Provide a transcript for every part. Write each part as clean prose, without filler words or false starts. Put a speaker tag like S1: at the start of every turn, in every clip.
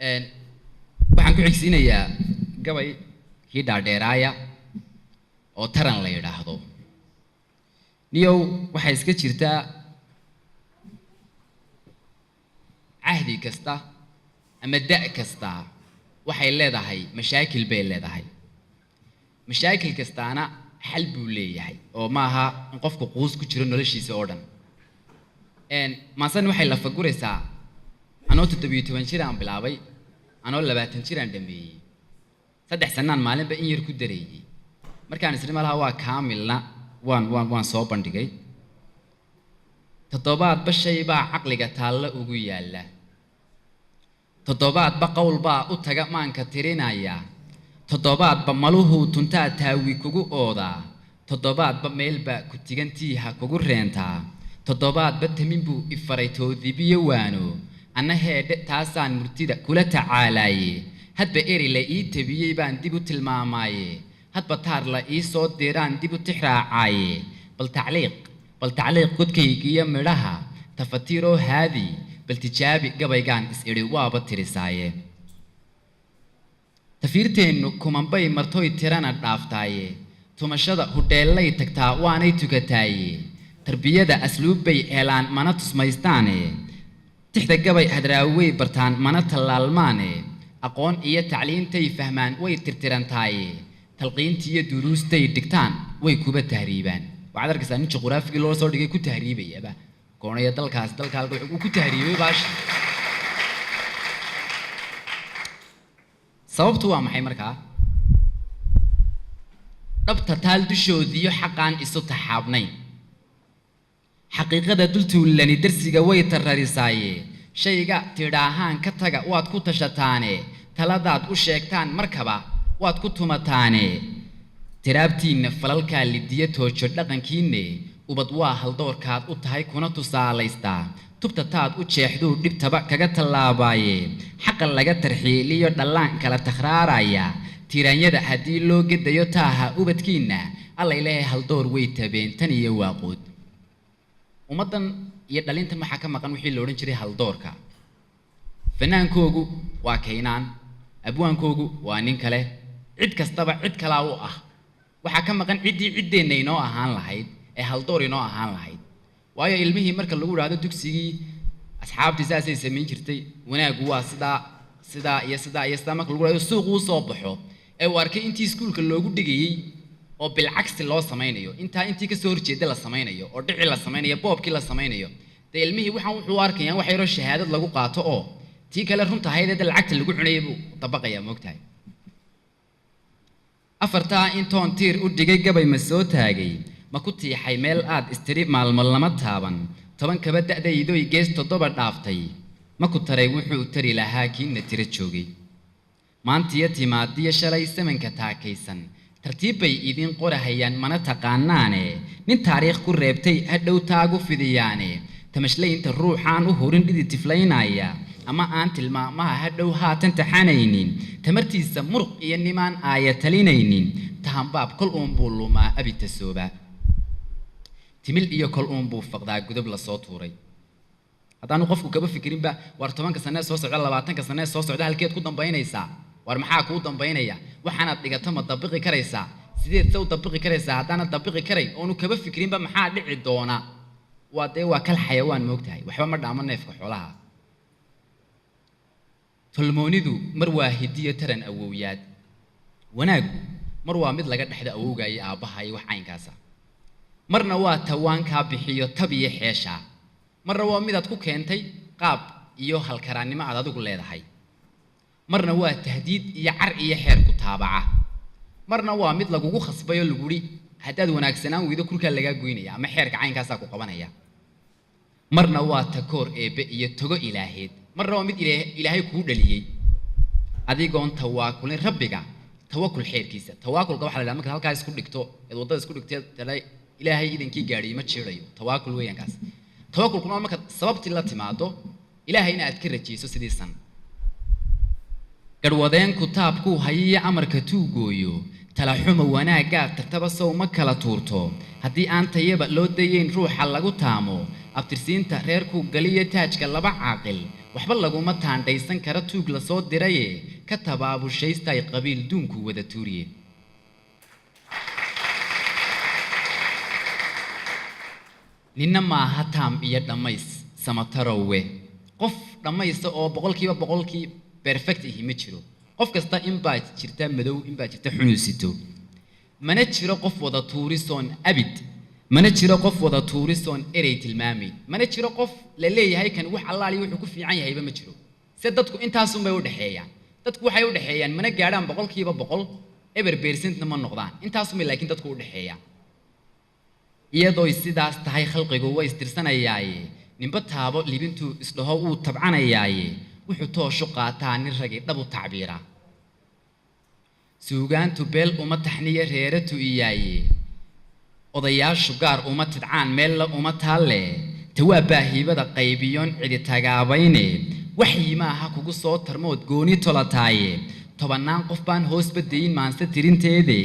S1: Waxaan ku xigsiinayaa gabay kii dhaadheeraaya oo taran la yidhaahdo. Niyow, waxay iska jirtaa cahdi kasta ama da' kasta waxay leedahay mashaakil bay leedahay, mashaakil kastaana xal buu leeyahay, oo maaha in qofku quus ku jiro noloshiisa oo dhan. Maasan waxay lafaguraysaa anoo 17 jir aan bilaabay, anoo 20 jir aan dhameeyey, 3 sanaan maalinba in yar ku dareeyey. Markaan isri malaha waa kaamilna, waan soo bandhigay. Toddobaadba shay baa caqliga taalla ugu yaalla, toddobaadba qowl baa u taga maanka tirinaya, toddobaadba maluhuu tuntaa taawi kugu oodaa, toddobaadba meel baa ku tigantiiha kugu reentaa, toddobaadba tamin buu ifaray toodibiyo waano. Anna heedhe taasaan murtida kula tacaalaaye, hadba eri la ii tabiyey baan dib u tilmaamaaye, hadba taar la ii soo diraan dib u tixraacaaye. Bal tacliiq, bal tacliiq godkaygiiyo midhaha tafatiiroo haadi, bal tijaabi gabaygaan is idhi waaba tirisaaye. Tafiirteennu kumanbay martoy tirana dhaaftaaye, tumashada hudheellay tagtaa waanay tukataaye, tarbiyada asluubbay helaan mana tusmaystaane, tixda gabay hadraawey bartaan mana tallaalmaane, aqoon iyo tacliintay fahmaan way tirtirantaaye, talqiintiiyo duruustay dhigtaan way kuba tahriibaan. Waxaad arkaysaa nin juquraafigii loo soo dhigay ku tahriibayaba koonaya dalkaas dalka halka wuxuu ku tahriibay baashi. Sababtu waa maxay markaa? Dhabta taal dushoodiyo xaqaan isu taxaabnayn, xaqiiqada dultuulani darsiga way tararisaaye, shayga tidhaahaan ka taga waad ku tashataane, taladaad u sheegtaan markaba waad ku tumataane, tiraabtiinna falalkaa lidiya toojo dhaqankiinne, ubad waa haldoorkaad u tahay kuna tusaalaystaa, tubta taad u jeexduu dhibtaba kaga tallaabaaye, xaqa laga tarxiiliyo dhallaan kala takhraaraya, tiiraanyada haddii loo gedayo taaha ubadkiinna, allay leeyahay haldoor way tabeen tan iyo waaqood. Ummaddan iyo dhalintan waxaa ka maqan wixii la odhan jiray haldoorka. Fanaankoogu waa kaynaan, abwaankoogu waa nin kale, cid kastaba cid kalaa u ah. Waxaa ka maqan ciddii ciddeenna inoo ahaan lahayd ee haldoor inoo ahaan lahayd. Waayo ilmihii marka lagu idhaahdo dugsigii asxaabtii saasay samayn jirtay, wanaaggu waa sidaa sidaa iyo sidaa iyo sidaa, marka lagu idhahdo suuqu u soo baxo ee uu arkay intii iskuulka loogu dhigayey oo bilcagsi loo samaynayo, intaa intii kasoo horjeeda la samaynayo, oo dhici la samaynayo, boobkii la samaynayo, dee ilmihii waxaan wuxuu arkayaan wax yaroo shahaadad lagu qaato oo tii kale runta ahayd ee lacagta lagu cunayay buu dabaqayaa. Moogtahay afartaa intoon tiir u dhigay gabay ma soo taagay, ma ku tiixay meel aad istiri maalmo lama taaban, 10 kaba da'daydoy gees 7 dhaaftay, ma ku taray wuxuu tari lahaa kiina tiro joogay. Maantiyo timaadiyo shalay samanka taakaysan tartiib bay idiin qorahayaan mana taqaanaane, nin taariikh ku reebtay hadhow taagu fidiyaane, tamashlaynta ruuxaan u hurin dhidi tiflaynaya ama aan tilmaamaha hadhow haatan taxanaynin, tamartiisa muruq iyo nimaan aaya talinaynin, tahambaab kol uunbuu lumaa abitasooba, timil iyo kol uunbuu faqdaa godob lasoo tuuray. Haddaanu qofku kaba fikirinba waar 10-ka sanee soo socda, 20-ka sanee soo socda halkeed ku dambaynaysaa, waar maxaa kuu dambaynaya, waxaanaad dhigato ma dabiqi karaysaa, sideed se u dabiqi karaysaa? Haddaanad dabiqi karayn oonu kaba fikirinba maxaa dhici doona, waa dee waa kal xayawaan, moogtahay, waxba ma dhaamo neefka xoolaha. Tolmoonidu mar waa hidiyo taran awowyaad, wanaaggu mar waa mid laga dhexdo awowga iyo aabbaha iyo wax caynkaasa, marna waa tawaankaa bixiyo tab iyo xeeshaa, marna waa midaad ku keentay qaab iyo halkaraannimo aad adigu leedahay, marna waa tahdiid iyo car iyo xeer ku taabaca, marna waa mid lagugu khasbay oo laguhi haddaad wanaagsanaan weydo kurkaa lagaa goynaya ama xeerka caynkaasaa ku qabanaya, marna waa takoor eebbe iyo togo ilaaheed, marna waa mid ilaahay kuu dhaliyey adigoon tawaakulin rabbiga tawakul xeerkiisa. Tawaakulka waxa la yidhaha markaad halkaa isku dhigto eed waddada isku dhigto tala ilaahay idankii gaadhiyo ma jiidayo, tawaakul weeyaan kaas. Tawakulkuna waa markaad sababtii la timaado ilaahayna aad ka rajayso sidii san. Garhwadeenku taabkuu hayiyo amarka tuugooyo, talaxuma wanaaggaad tartaba sow ma kala tuurto, haddii aan tayaba loo dayeyn ruuxa lagu taamo, Abtirsiinta reerkuu galiyo taajka laba caaqil waxba laguma taandhaysan kara tuug la soo diraye, ka tabaabushaystay qabiil duunku wada tuuriye. Ninna maaha taam iyo dhammays samatarowe, qof dhammaysta oo 100% perfect ihi ma jiro. Qof kasta inbaa jirta madow, inbaa jirta xunuusito. Mana jiro qof wada tuurisoon abid, mana jiro qof wada tuurisoon erey tilmaamayn, mana jiro qof la leeyahay kan wax allaali wuxuu ku fiican yahayba ma jiro. Se dadku intaasunbay u dhexeeyaan, dadku waxay u dhexeeyaan mana gaadhaan 100%, eber percentna ma noqdaan, intaasunbay laakiin dadku u dhexeeyaan. Iyadooy sidaas tahay khalqigu way istirsanayaaye, ninba taabo libintuu isdhaho wuu tabcanayaaye, wuxuu tooshu qaataa nin ragi dhab u tacbiiraa. Suugaantu beel uma taxniya reere tu'iyaaye, odayaashu gaar uma tidcaan meella uma taalle, tawaa baahiibada qaybiyoon cidi tagaabayne, waxyi maaha kugu soo tarmood gooni tolataaye, tobannaan qof baan hoosba dayin maanse tirinteede.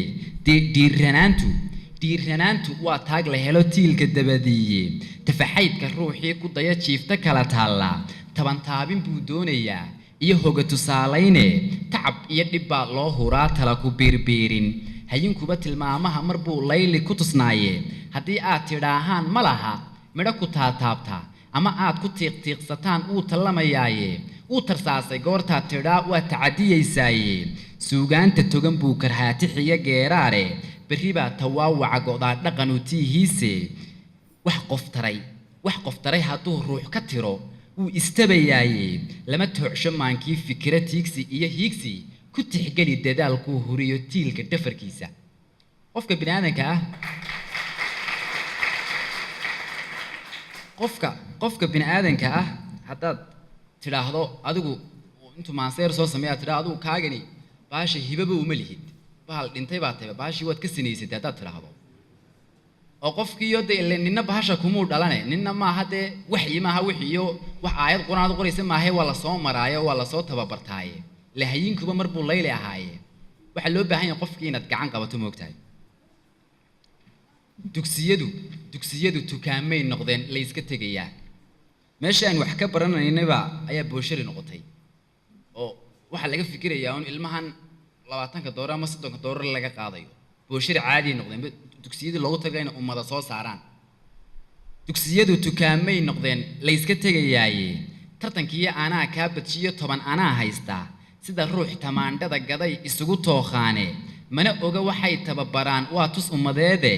S1: Dhiiranaantu waa taag la helo tiilka dabadiiye, tafaxaydka ruuxii ku daya jiifta kala taalla, tabantaabin buu doonayaa iyo hoga tusaalayne, tacab iyo dhib baa loo huraa tala ku biirbiirin, hayinkuba tilmaamaha mar buu layli ku tusnaaye, haddii aad tidhaahaan ma laha midho ku taataabta ama aad ku tiiqtiiqsataan wuu tallamayaaye, wuu tarsaasay goortaad tidhaa waa tacadiyaysaaye, suugaanta togan buu karhaatixiyo geeraare, berri baa tawaawaca go'daa dhaqanu tiihiise. Wax qof taray, wax qof taray hadduu ruux ka tiro wuu istabayaaye, lama toocsho maankii fikira tiigsi iyo hiigsi, ku tixgeli dadaalkuu huriyo tiilka dhafarkiisa. Qofka bini'aadanka ah, qofka bini'aadanka ah haddaad tidhaahdo adigu intuu maanseer soo sameeya tidhaahdo adigu kaagani baasha hibaba uma lihid, bahal dhintay baa tahay, baashii waad ka sinaysatay haddaad tidhaahdo, oo qofkiiyo dee ile ninna bahasha kumuu dhalane, ninna maaha dee waxyi maaha wixiiyo wax aayad qur-aan aad qoraysa maahe, waa lasoo maraayo waa lasoo tababartaaye, ile hayinkuba mar buu layli ahaaye. Waxaa loo baahan yahay qofkii inaad gacan qabato, moogtahay. Dugsiyadu tukaamay noqdeen la iska tegayaa, meesha aan wax ka baranaynayba ayaa booshari noqotay, oo waxaa laga fikirayaa un ilmahan 20-ka doolar ama 30-ka doolar laga qaadayo. Booshari caadi noqdeen dugsiyadii loogu tagay inay ummada soo saaraan. Dugsiyadu tukaamay noqdeen la iska tegayaaye, tartankiiyo anaa kaa badshiyo 10 anaa haystaa, sida ruux tamaandhada gaday isugu tookhaane, mana oga waxay tababaraan waa tus ummadeede,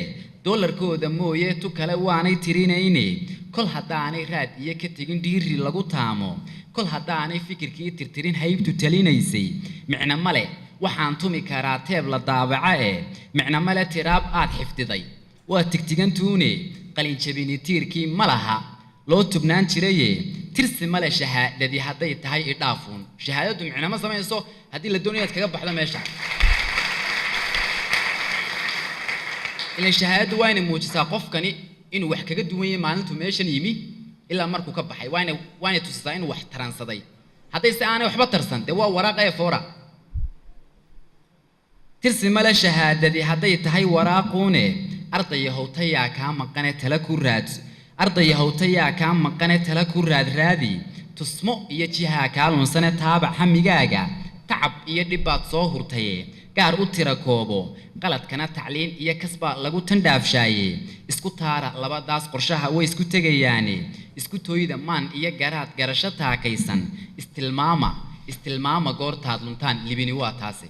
S1: doolarkooda mooye tu kale waanay tirinayne, kol haddaanay raad iyo ka tegin dhiiri lagu taamo, kol haddaanay fikirkii tirtirin haybtu talinaysay, micno male waxaan tumi karaa teeb la daabaca e, micno male tiraab aad xifdiday waa tigtigantuune, qalinjabini tiirkii ma laha loo tubnaan jiraye, tirsi male shahaadadii hadday tahay idhaafuun. Shahaadadu micno ma samayso haddii la doonayo inaad kaga baxdo meesha, ilan shahaadadu waa inay muujisaa qofkani inuu wax kaga duwan yahay maalintuu meeshan yimi ilaa markuu ka baxay, waa inay tusisaa inuu wax taransaday. Hadday se aanay waxba tarsan dee waa waraaqa ee foora. Tirsi male shahaadadii hadday tahay waraaquune, ardaya howtayaa kaa maqane tala ku raad, ardaya howtayaa kaa maqane tala ku raadraadi, tusmo iyo jihaa kaa lunsane taabac hamigaaga, tacab iyo dhib baad soo hurtaye gaar u tira koobo, qaladkana tacliin iyo kasbaa lagu tandhaafshaaye, isku taara labadaas qorshaha way isku tegayaane, isku tooyda maan iyo garaad garasho taakaysan, istilmaama goortaad luntaan libini waa taase.